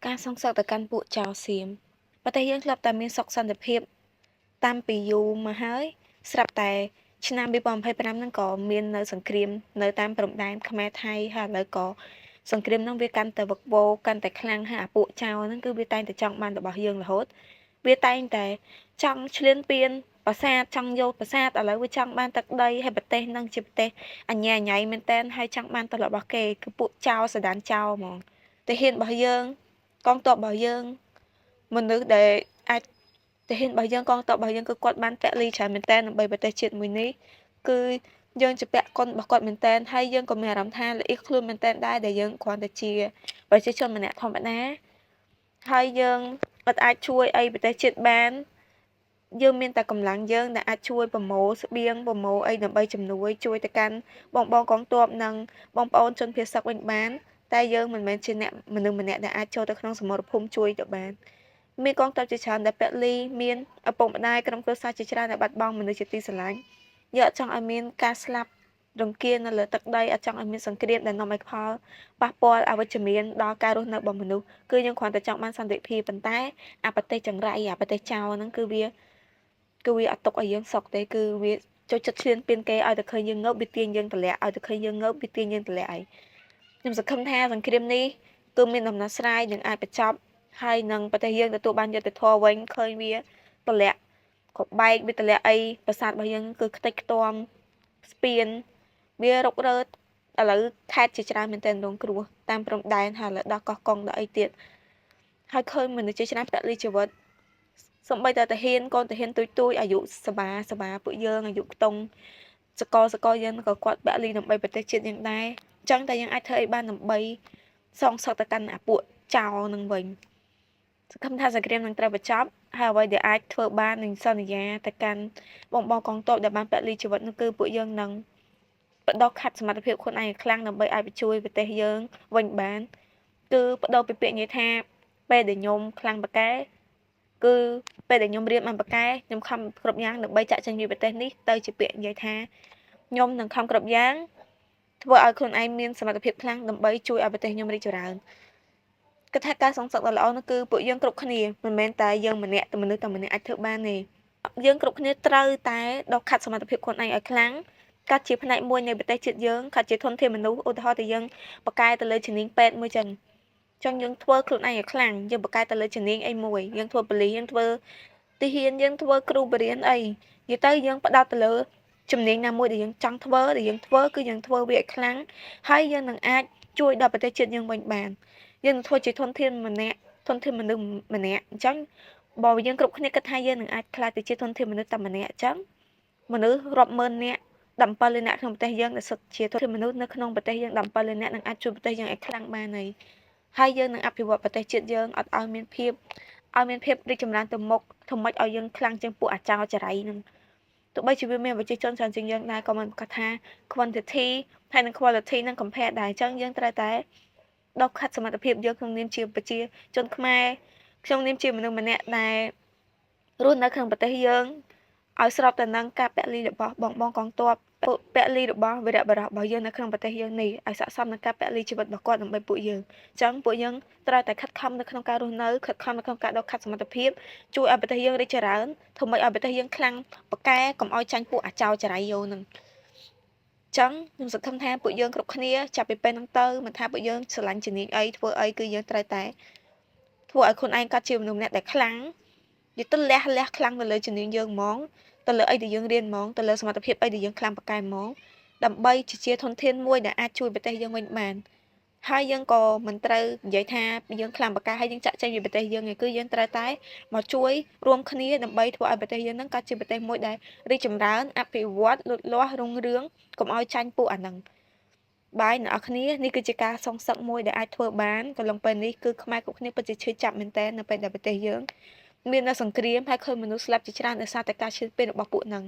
ការសងសឹកទៅកាន់ពួកចោរសៀមប្រទេសយើងធ្លាប់តែមានសុខសន្តិភាពតាំងពីយូរមកហើយស្រាប់តែឆ្នាំ2025ហ្នឹងក៏មាននៅសង្គ្រាមនៅតាមព្រំដែនខ្មែរថៃហើយឥឡូវក៏សង្គ្រាមហ្នឹងវាកាន់តែវឹកវរកាន់តែខ្លាំងហើយអាពួកចោរហ្នឹងគឺវាតែងតែចង់បានរបស់យើងរហូតវាតែងតែចង់ឈ្លានពានប្រាសាទចង់យកប្រាសាទឥឡូវវាចង់បានទឹកដីហើយប្រទេសហ្នឹងជាប្រទេសអញ្ញាញ៉ៃមែនតើហើយចង់បានទៅរបស់គេគឺពួកចោរសដានចោរហ្មងទាហានរបស់យើងកងទ័ពរបស់យើងមនុស្សដែលអាចទាហានរបស់យើងកងទ័ពរបស់យើងគឺគាត់បានពលីច្រើនមែនតើដើម្បីប្រទេសជាតិមួយនេះគឺយើងជាពាក់គុណរបស់គាត់មែនតើហើយយើងក៏មានអារម្មណ៍ថាល្អៀសខ្លួនមែនតើដែរដែលយើងគ្រាន់តែជាប្រជាជនម្នាក់ធម្មតាហើយយើងអត់អាចជួយអីប្រទេសជាតិបានយើងមានតែកម្លាំងយើងដែលអាចជួយប្រមូលស្បៀងប្រមូលអីដើម្បីជំនួយជួយទៅកាន់បងបងកងទ័ពនិងបងប្អូនជនភៀសសឹកវិញបានតែយើងមិនមែនជាអ្នកមនុស្សម្នាក់ដែលអាចចូលទៅក្នុងសមរភូមិជួយទៅបានមានកងទ័ពជាច្រើនដែលពលីមានឪពុកម្ដាយក្រុមគ្រួសារជាច្រើនដែលបាត់បង់មនុស្សជាទីស្រឡាញ់យើងអត់ចង់ឲ្យមានការស្លាប់រង្គាលនៅលើទឹកដីអត់ចង់ឲ្យមានសង្គ្រាមដែលនាំឲ្យផលប៉ះពាល់អវិជ្ជមានដល់ការរស់នៅរបស់មនុស្សគឺយើងគ្រាន់តែចង់បានសន្តិភាពប៉ុន្តែអាប្រទេសចង្រៃអាប្រទេសចោរហ្នឹងគឺវាអត់ទុកឲ្យយើងសុខទេគឺវាចូលចិត្តឈ្លានពានគេឲ្យតែឃើញយើងងើបវាទាញយើងទម្លាក់ឲ្យតែឃើញយើងងើបវាទាញយើងទម្លាក់ឯងខ្ញុំសង្ឃឹមថាសង្គ្រាមនេះគឺមានដំណោះស្រាយនិងអាចបញ្ចប់ហើយនឹងប្រទេសយើងទទួលបានយុត្តិធម៌វិញឃើញវាទម្លាក់ក៏បែកវាទម្លាក់អីប្រាសាទរបស់យើងគឺខ្ទេចខ្ទាំស្ពានវារុករឺតឥឡូវខេត្តជាច្រើនមែនទែនរងគ្រោះតាមព្រំដែនហើយឥឡូវដល់កោះកុងដល់អីទៀតហើយឃើញមនុស្សជាច្រើនពលីជីវិតសំបីតែទាហានកូនទាហានទូចទូចអាយុសបាសបាពួកយើងអាយុខ្ទង់សកលសកលយើងក៏គាត់ពលីដើម្បីប្រទេសជាតិយើងដែរអញ្ចឹងតែយើងអាចធ្វើអីបានដើម្បីសងសឹកទៅកាន់អាពួកចោរនឹងវិញសង្ឃឹមថាសង្គ្រាមនឹងត្រូវបញ្ចប់ហើយអ្វីដែលអាចធ្វើបាននឹងសន្យាទៅកាន់បងបងកងទ័ពដែលបានពលីជីវិតនោះគឺពួកយើងនឹងបដោះខាត់សមត្ថភាពខ្លួនឯងឲ្យខ្លាំងដើម្បីអាចបញ្ជួយប្រទេសយើងវិញបានគឺបដោះពីពាក្យនិយាយថាពេលដែលខ្ញុំខ្លាំងប៉កែគឺពេលដែលខ្ញុំរៀនបានប៉កែខ្ញុំខំគ្រប់យ៉ាងដើម្បីចាក់ចេញពីប្រទេសនេះទៅជាពាក្យនិយាយថាខ្ញុំនឹងខំគ្រប់យ៉ាងធ្វើឲ្យខ្លួនឯងមានសមត្ថភាពខ្លាំងដើម្បីជួយឲ្យប្រទេសខ្ញុំរីកចម្រើនគិតថាការសងសឹកដ៏ល្អនោះគឺពួកយើងគ្រប់គ្នាមិនមែនតែយើងម្នាក់តែមនុស្សតែម្នាក់អាចធ្វើបានទេយើងគ្រប់គ្នាត្រូវតែដកខាត់សមត្ថភាពខ្លួនឯងឲ្យខ្លាំងកាត់ជាផ្នែកមួយនៃប្រទេសជាតិយើងកាត់ជាធនធានមនុស្សឧទាហរណ៍តែយើងបកកែទៅលើជំនាញពេទ្យមួយចឹងចឹងយើងធ្វើខ្លួនឯងឲ្យខ្លាំងយើងបកកែទៅលើជំនាញអីមួយយើងធ្វើប៉ូលីសយើងធ្វើទាហានយើងធ្វើគ្រូបរិញ្ញាអីនិយាយទៅយើងផ្ដោតទៅលើជំនាញណាមួយដែលយើងចង់ធ្វើដែលយើងធ្វើគឺយើងធ្វើវាឲ្យខ្លាំងហើយយើងនឹងអាចជួយដល់ប្រទេសជាតិយើងវិញបានយើងនឹងធ្វើជាធនធានម្នាក់ធនធានមនុស្សម្នាក់អញ្ចឹងបើយើងគ្រប់គ្នាគិតថាយើងនឹងអាចក្លាយទៅជាធនធានមនុស្សតែម្នាក់អញ្ចឹងមនុស្សរាប់ម៉ឺននាក់17លាននាក់ក្នុងប្រទេសយើងដែលសុទ្ធជាធនធានមនុស្សនៅក្នុងប្រទេសយើង17លាននាក់នឹងអាចជួយប្រទេសយើងឲ្យខ្លាំងបានហើយហើយយើងនឹងអភិវឌ្ឍប្រទេសជាតិយើងអត់ឲ្យមានភាពឲ្យមានភាពរីកចម្រើនទៅមុខធ្វើម៉េចឲ្យយើងខ្លាំងជាងពួកអាចោចរៃនឹងទោះបីជាវាមានប្រជាជនច្រើនជាងយើងដែរក៏មិនប្រកាសថា quantity ហើយនិង quality នឹង compare ដែរអញ្ចឹងយើងត្រូវតែដកខាត់សមត្ថភាពយើងក្នុងនាមជាប្រជាជនខ្មែរក្នុងនាមជាមនុស្សម្នាក់ដែលរស់នៅក្នុងប្រទេសយើងឲ្យស្របទៅនឹងការពលីរបស់បងបងកងទ័ពពលីរបស់វីរៈបុរសរបស់យើងនៅក្នុងប្រទេសយើងនេះឲ្យស័ក្តិសមនឹងការពលីជីវិតរបស់គាត់ដើម្បីពួកយើងអញ្ចឹងពួកយើងត្រូវតែខិតខំនៅក្នុងការរស់នៅខិតខំនៅក្នុងការដកខាត់សមត្ថភាពជួយឲ្យប្រទេសយើងរីកចម្រើនធ្វើម៉េចឲ្យប្រទេសយើងខ្លាំងប៉កែកុំឲ្យចាញ់ពួកអាចោចរៃយោនឹងចឹងខ្ញុំសង្ឃឹមថាពួកយើងគ្រប់គ្នាចាប់ពីពេលហ្នឹងទៅមិនថាពួកយើងស្រឡាញ់ជំនាញអីធ្វើអីគឺយើងត្រូវតែធ្វើឲ្យខ្លួនឯងកាត់ជាមនុស្សម្នាក់ដែលខ្លាំងនិយាយទៅលះលះខ្លាំងទៅលើជំនាញយើងហ្មងទៅលើអីដែលយើងរៀនហ្មងទៅលើសមត្ថភាពអីដែលយើងខ្លាំងប៉កែហ្មងដើម្បីជាធនធានមួយដែលអាចជួយប្រទេសយើងវិញបានហើយយើងក៏មិនត្រូវនិយាយថាយើងខ្លាំងប៉កែហើយយើងចាក់ចេញពីប្រទេសយើងឯងគឺយើងត្រូវតែមកជួយរួមគ្នាដើម្បីធ្វើឲ្យប្រទេសយើងហ្នឹងកើតជាប្រទេសមួយដែលរីកចម្រើនអភិវឌ្ឍលូតលាស់រុងរឿងកុំឲ្យចាញ់ពួកអាហ្នឹងបាយអ្នកនរគ្នានេះគឺជាការសងសឹកមួយដែលអាចធ្វើបានកន្លងពេលនេះគឺខ្មែរគ្រប់គ្នាពិតជាឈឺចាប់មែនតើនៅពេលដែលប្រទេសយើងមាននៅសង្គ្រាមហើយឃើញមនុស្សស្លាប់ជាច្រើនដោយសារតែការឈ្លានពានរបស់ពួកហ្នឹង